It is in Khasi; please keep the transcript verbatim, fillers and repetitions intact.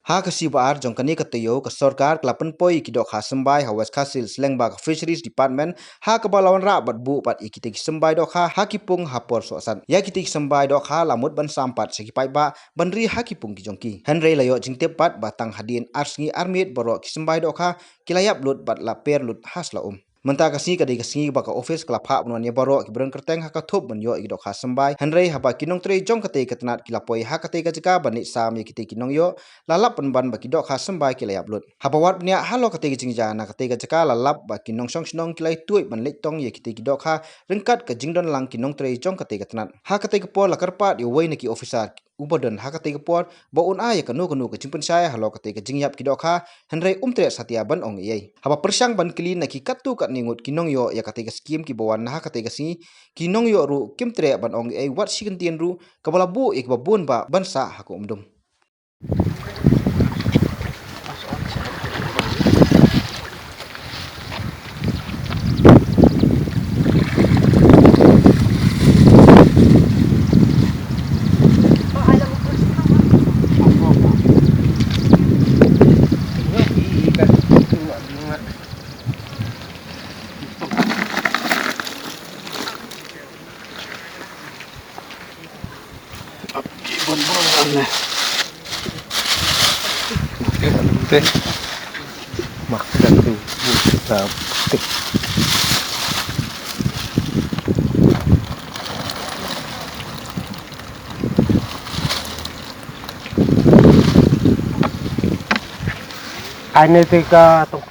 Ha ka sngi ba ar jong kane ka taïew, ka sorkar ka la pynpoi ïa ki dohkha symbai ha West Khasi Hills lyngba ka Fisheries Department, ha kaba la wanrah bad buh pat ïa kitei ki symbai dohkha ha ki pung ha por sohsat. Ïa kitei ki symbai dohkha la mut ban sam pat sha ki paidbah ban ri ha ki pung ki jong ki. Hynrei la ïoh jingtip pat ba tang hadien ar sngi ar miet baroh ki symbai dohkha ki la ïap lut bad la per lut ha sla um. Mynta ka sngi ka dei ka sngi ba ka office ka la phah ban wan ïa baroh ki briew kyrteng ha ka thup ban ïoh ïa ki dohkha symbai. Hynrei haba ki nongtrei jong katei ka tnat ki la poi ha katei ka jaka ban leit sam ïa kitei ki nongïoh, la lap pynban ba ki dohkha symbai ki la ïap lut. Haba wad bniah halor katei ka jingjia na katei ka jaka, la lap ba ki nongshong shnong ki la ïa tuid ban leit tong ïa kitei ki dohkha ryngkat ka jingdon lang ki nongtrei jong katei ka tnat. Ha katei ka por la kyrpad ïa uwei na ki officer uba don ha katei ka por ba un ai ïa kano kano ka jingpynshai halor katei ka jingïap ki dohkha, hynrei um treh satia ban ong ei ei. Haba pyrshang ban kylli na ki katto katne ngut ki nongïoh ïa katei ka skim kiba wan na ha katei ka sngi, ki nongïoh ruh kim treh ban ong ei ei wat shi kyntien ruh, kaba la buh ïa kiba bun bah ban sah ha ka umdum. Ane te ka tong